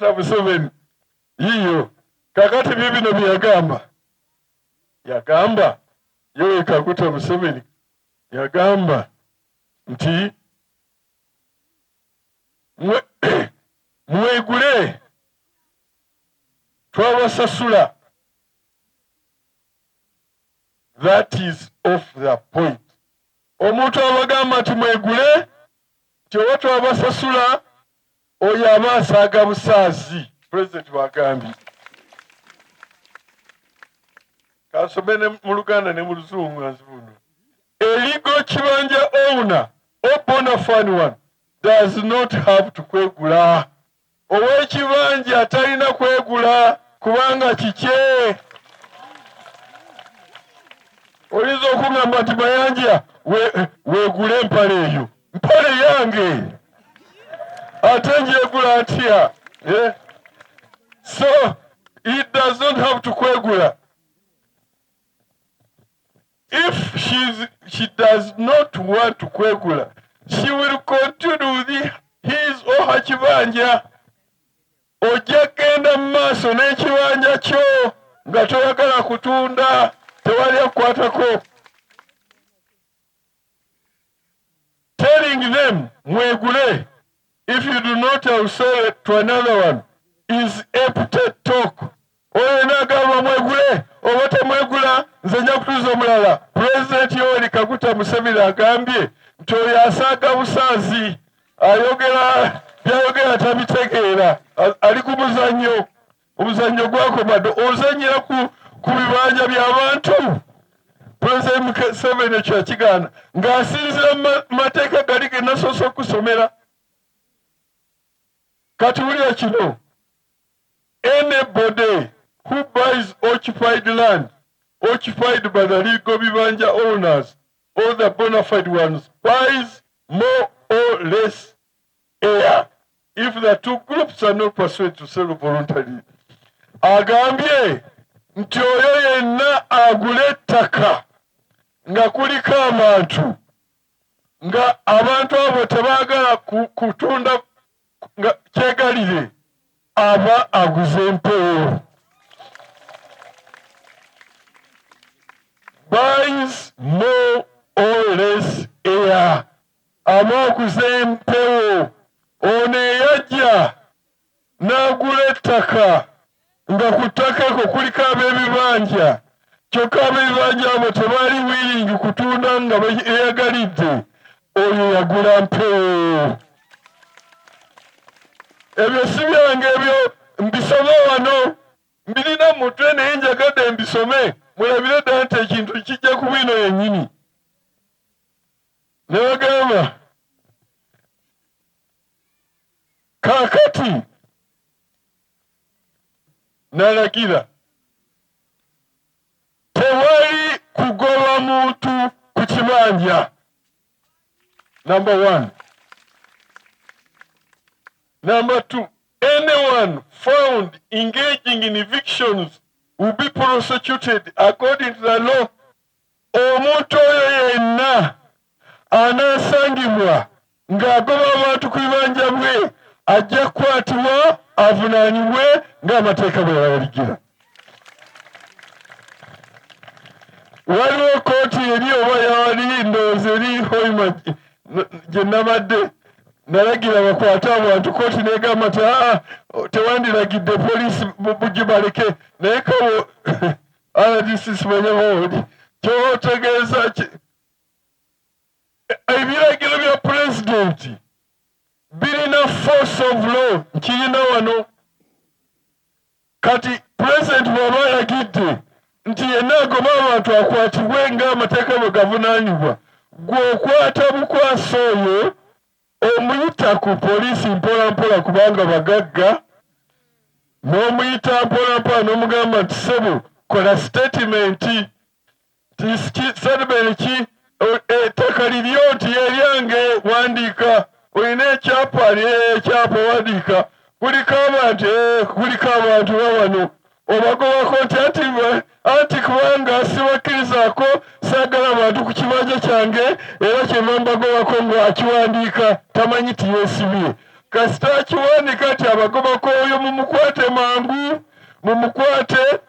Kaguta Museveni yiyo kakati bibino bye yagamba yagamba Yoweri Kaguta Museveni yagamba nti mwegule twabasasula. That is off the point. Omuntu abagamba nti mwegule nti oba twabasasula oyo aba asaaga busaazi, pulezidenti bwagambye. Kansome ne mu Luganda ne mu Luzungu nga nzibuno. A legal kibanja owner or bona fide one does not have to kwegula. Ow'ekibanja talina kwegula kubanga kikye. Oyinza okungamba nti Mayanja weegule empale eyo, mpale yange ate ngyegula ntya? Eh? So he does not have to kwegula. If she does not want to kwegula, she will continue with his or her kibanja. Ojja kugenda mu maaso n'ekibanja kyo nga toyagala kutunda, tewali akukwatako. Telling them mwegule, if you do not I will sell it to another one is empty talk. Oyo yenna agamba mwegule oba temwegula nze nja kutuuza omulala. Pulezidenti Yoweri Kaguta Museveni agambye nti oyo asaaga busaazi, ayogera byayogera tabitegeera, ali ku muzannyo, omuzannyo gwakoma dda, ozannyira ku bibanja by'abantu. Pulezidenti Museveni ekyo yakigaana ng'asinziira mu mateeka gali ge nasoose okusomera. Kati wulira kino. Anybody who buys occupied land occupied by the legal bibanja owners or the bona fide ones buys more or less air if the two groups are not persuaded to sell voluntarily. Agambye nti oyo yenna agula ettaka nga kuliko abantu nga abantu abo tebaagala kutunda nga kyegalire aba aguze empewo. Buys more or less air, aba aguze empewo. Ono eyajja n'agula ettaka nga ku ttaka ekwo kuliko ab'ebibanja, kyokka ab'ebibanja abo tebaali willing kutunda nga beeyagalidde, oyo yagula mpewo. Ebyo si byange, ebyo mbisome wano, mbirina mu mutwe naye njagadde mbisome mulabire ddala nti ekintu kijja ku bwino yennyini. Ne bagamba kaakati nalagira tewali kugoba muntu ku kibanja. Number one. Number two, anyone found engaging in evictions will be prosecuted according to the law. Omuntu oyo yenna anaasangibwa ng'agoba abantu ku bibanja bwe ajja kukwatibwa avunaanibwe ng'amateeka bwe galagira. Waliwo kkooti eri oba yawali ndowooza eri Hoima gye nabadde nalagira bakwate abantu, kkooti n'egamba nti aa tewandiragidde poliisi bugibaleke, naye kawo RDC simanya bawoli kyoba otegeeza ebiragiro bya pulezidenti birina force of law, nkirina wano. Kati pulezidenti bw'aba alagidde nti yenna agoba abantu akwatibwe ng'amateeka bwe gavunaanyibwa, gwe okwata bukwasi oyo omuyita ku poliisi mpola mpola kubanga bagagga, n'omuyita mpola mpola n'omugamba nti ssebo kola statement, statement ki, ettaka liryo nti eryange, wandiika, olina ekyapa, ekyapa wandiika, kuliko abantu, kuliko abantu bawano obagobako nti anti kubanga sibakkirizaako saagala abantu ku kibanja kyange era kyenva mbagobako ng'akiwandiika tamanyi ti yeesibye. Kasita akiwanika nti abagobako oyo mumukwate mangu, mumukwate.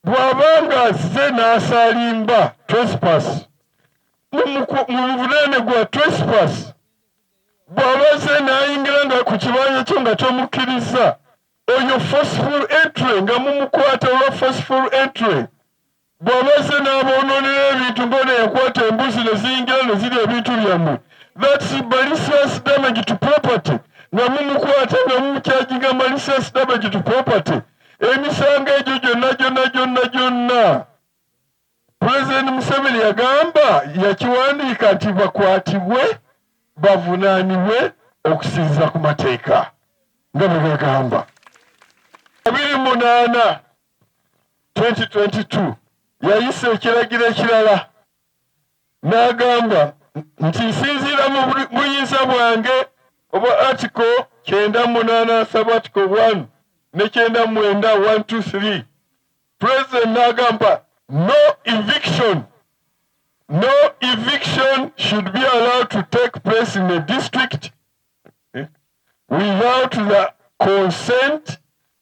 Bw'abanga azze n'asaalimba, trespass, mumuvunaane gwa trespass. Bw'aba azze n'ayingira nga ku kibanja kyo nga tomukkiriza, oyo forceful entry, nga mumukwata olwa forceful entry. Bw'aba azze n'aboonoonera ebintu, ng'ono yakwata embuzi ne ziyingira ne zirya ebintu byammwe, that's malicious damage to property, nga mumukwata nga mumucharginga malicious damage to property. Emisango egyo gyonna gyonna gyonna gyonna, Pulezidenti Museveni yagamba, yakiwandiika nti bakwatibwe, bavunaanibwe okusinziira ku mateeka nga bwe gagamba. 28 2022 yayisa ekiragiro ekirala n'agamba nti nsinziira mu buyinza bwange obwa article 98 sub article 1 ne 99 1 2 3, President n'agamba no eviction, no eviction should be allowed to take place in a district without the consent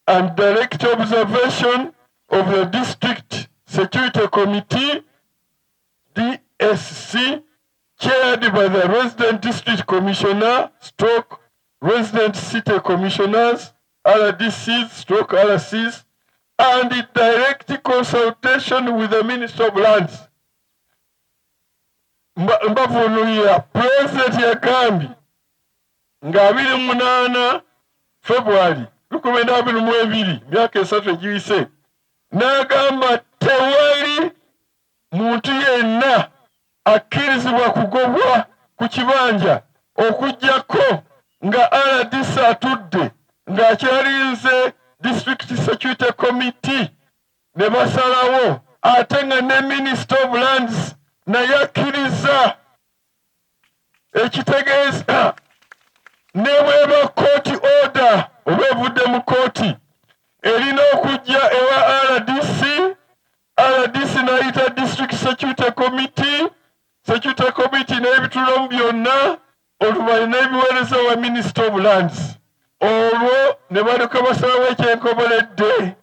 and direct observation of the District Security Committee, DSC, chaired by the Resident District Commissioner stroke Resident City Commissioners, RDCs stroke RCs, and direct consultation with the Minister of Lands. Mbavuunulira, Pulezidenti yagambye nga 28 February 2022, myaka 3 egiyise, n'agamba tewali muntu yenna akkirizibwa kugobwa ku kibanja okuggyako nga RDC atudde ng'akyalinze District Security Committee ne basalawo, ate nga ne Minister of Lands naye akkiriza. Ekitegeeza ne bweba court order oba evudde mu kooti, erina okujja ewa RDC, RDC n'ayita District Security Committee, Security Committee n'ebitulamu byonna, oluvannyuma n'ebiweereza wa Minister of Lands, olwo ne balyoka basalawo ekyenkomeredde.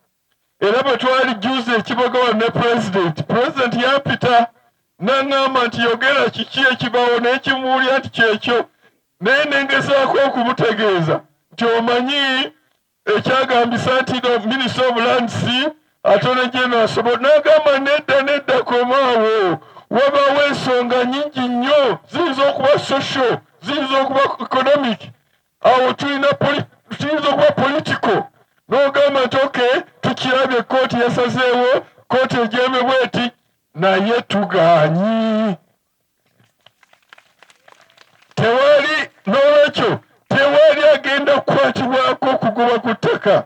Era bwe twali juzi ekibogawa ne Pulezidenti, Pulezidenti yampita n'aŋŋamba nti yogera kiki ekibaawo, naye kimuwulira nti kyekyo, naye nengezaako okumutegeeza nti omanyi ekyagambisa nti no Minister of Lands, Attorney General asobola. N'agamba nedda, nedda, komaawo, wabaawo ensonga nnyingi nnyo, ziyinza okuba social, ziyinza okuba economic, awo tulina tuyinza okuba political. N'ogamba nti okay, tukirabye, kooti yasazeewo, kooti egyeme bweti, naye tugaanyi. Tewali, n'olwekyo tewali agenda kukwatibwako okugoba ku ttaka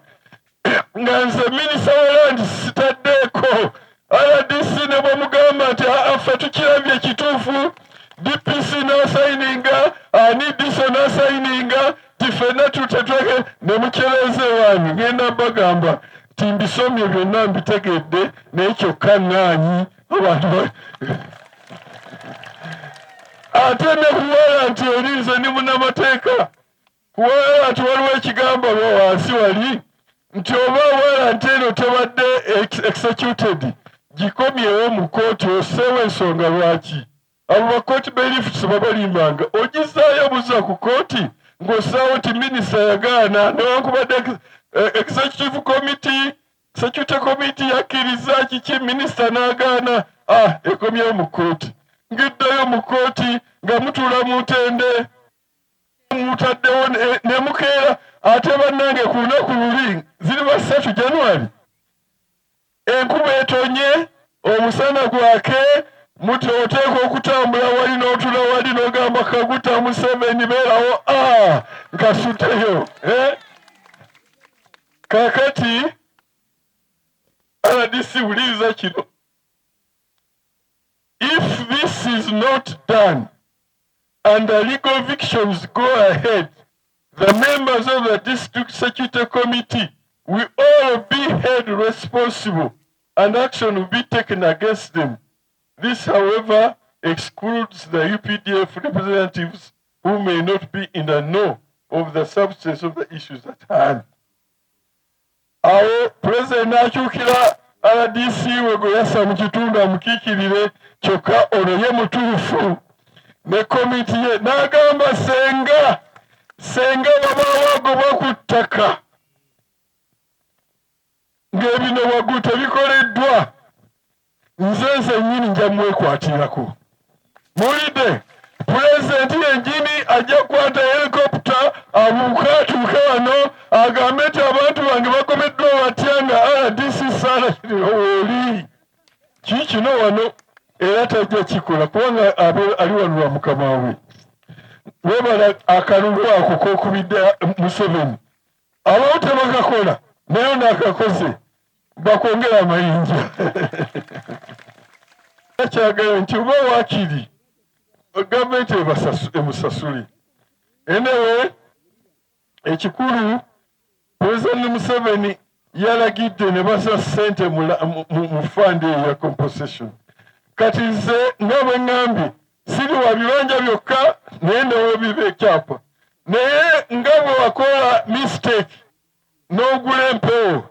nga nze Minisita wa Land sitaddeeko. RDC ne bwemugamba nti aa, ffe tukirabye ekituufu, DPC n'asayininga, ani DISO n'asayininga ti ffenna tutetweke ne mukyereze wange, ngenda bagamba nti mbisomye byonna, mbitegedde, naye kyokka ŋŋaanyi abantu ate ne kuwala nti eri nze ndi munnamateeka. Kuwala nti waliwo ekigambo lwa wansi wali nti oba warrant eno tebadde executed, gikomyewo mu kooti, osseewo ensonga lwaki. Abo ba court bailiffs babalimbanga, ogizaayo buza ku kooti ng'ossaawo nti minisita yagaana, newankubadde executive committee, security committee yakkiriza kiki, minisita n'agaana. Ah, ekomyewo mu kooti, ng'eddayo mu kooti nga mutuula mu ntende, mutaddewo ne mukeera. Ate bannange, ku lunaku luli ziri ba 3 January, enkuba etonye, omusana gwake, muti oteeka okutambula wali n'otula wali n'ogamba Kaguta Museveni beerawo, a nkasuddeyo, eh? Kakati RDC, wuliriza kino: if this is not done and the legal evictions go ahead, the members of the District Security Committee will all be held responsible and action will be taken against them. This, however, excludes the UPDF representatives. who may not be in the know of the substance of the issues at hand. Awo Pulezidenti n'akyukira RDC we gwe yassa mu kitundu amukiikirire, kyokka ono ye mutuufu ne komiti ye n'agamba senga senga wabaawo agobwa ku ttaka ng'ebino waggulu tebikoleddwa, nze nzennyini nja mwekwatirako. Muwulidde? Pulezidenti yennyini ajja kukwata helikopita abuuke atuuke wano agambe nti abantu bange bagobeddwa batya nga RDC Sarah Kiriro wooli. Kiikino wano era tajja kikola kubanga ali wano lwa mukama we. Webala akalulu ako k'okubidde Museveni. Abamu tebakakola naye ono akakoze, bakwongera amayinja. Kyagala nti oba waakiri gavumenti emusasule. Anyway, ekikulu Pulezidenti Museveni yalagidde ne basa ssente mu fund eyo ya compensation. Kati nze nga bwe ŋŋambye siri wa bibanja byokka naye newobiba ekyapa, naye nga bwe wakola mistake n'ogula empewo,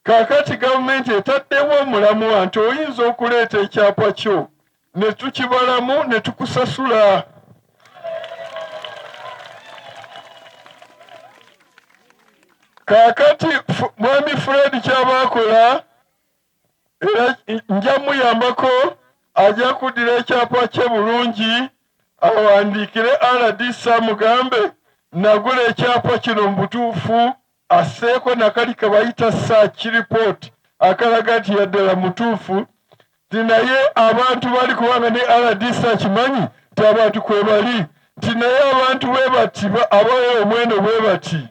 kaakati gavumenti etaddewo omulamwa nti oyinza okuleeta ekyapa kyo ne tukibalamu ne tukusasula. Kaakati Mwami Fred ky'aba akola, era nja muyambako, ajja kuddira ekyapa kye bulungi awandiikire RDC amugambe nagula ekyapa kino mu butuufu, asseeko nakali ke bayita search report akalaga nti yaddala mutuufu, nti naye abantu bali, kubanga ne RDC akimanyi nti abantu kwe bali, nti naye abantu bwe bati abawa omwendo bwe bati,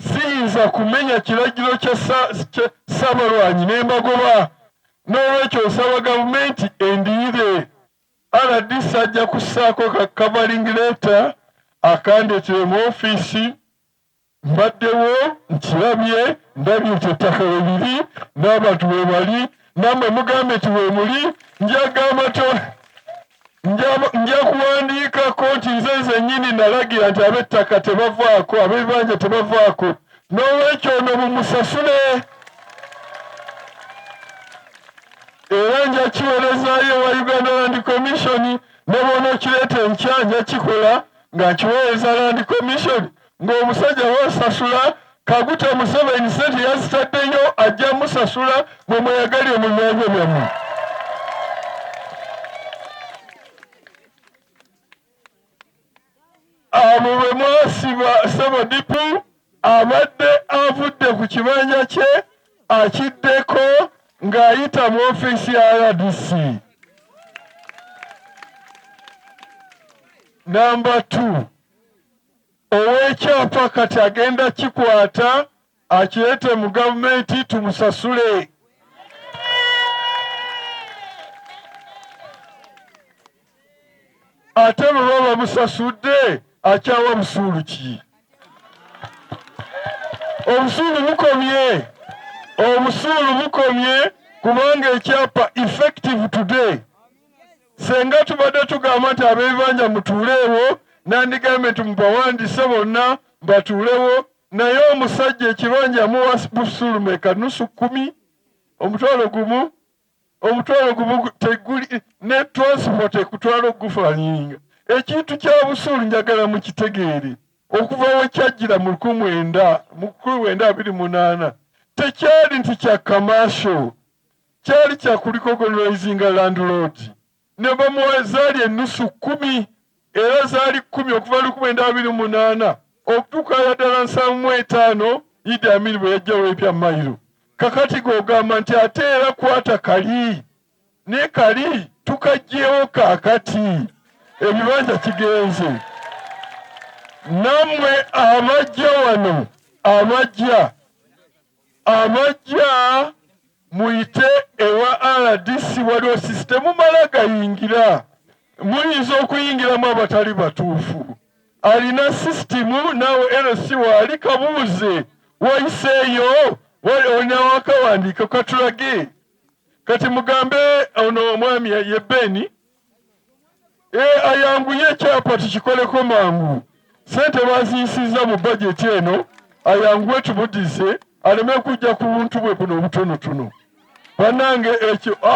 siyinza kumenya kiragiro kya Ssaabalwanyi ne mbagoba. N'olwekyo nsaba gavumenti endiyire. RDC ajja kussaako ka covering letter akandeetere mu ofiisi. Mbaddewo nkirabye, ndabye nti ettaka we liri n'abantu we bali, nammwe mugambe nti we muli. Njagamba nja kuwandiikako nti nze nzennyini nalagira nti ab'ettaka tebavaako, ab'ebibanja tebavaako, n'olwekyo ono mumusasule. Era nja kiweerezaayo ewa Uganda Land Commission, ne bw'onookireeta enkya nja kikola nga nkiweereza Land Commission ng'omusajja wasasula Kaguta Museveni ssente yazitaddeyo, ajja musasula mwe mweyagalire mu bibanja byammwe. Abo bwe mwasiba ssebo Dipu abadde avudde ku kibanja kye akiddeko ng'ayita mu ofiisi ya RDC. Namba 2, ow'ekyapa kati agenda kikwata akireete mu gavumenti tumusasule. Ate bwe baba bamusasudde akyawa busuulu ki? Obusuulu bukomye, obusuulu bukomye, kubanga ekyapa effective today. Senga tubadde tugamba nti ab'ebibanja mutuuleewo, nandigambye nti mubawandiise bonna batuulewo, naye omusajja ekibanja muwa busuulu meka? Nusu kumi, 10,000, 10,000 teguli ne transport ekutwala okugufaanyiinga. Ekintu kya busuulu njagala mukitegeere, okuva we kyajjira mu 1928 tekyali nti kya commercial, kyali kya kurecognizinga landlord, ne bamuwa zaali enusu 10, era zaali 10 okuva 1928 okutuuka ddala 75 Idi Amin bwe yajjawo ebya mayiro. Kakati g'ogamba nti ate era kwata kali ne kali tukaggyewo, kaakati ebibanja kigenze. Nammwe abajja wano, abajja muyite ewa RDC, waliwo system, mumala gayingira, muyinza okuyingiramu abatali batuufu. Alina system, naawe LC waali kabuuze wayiseeyo, olina wakawandiika katulage. Kati mugambe ono omwami ye Beni. Ayanguye ekyapa tukikoleko mangu. Sente baziyisizza mu bajeti eno, ayanguwe tumuddize aleme kujja ku buntu bwe buno obutonotono. Bannange, ekyo.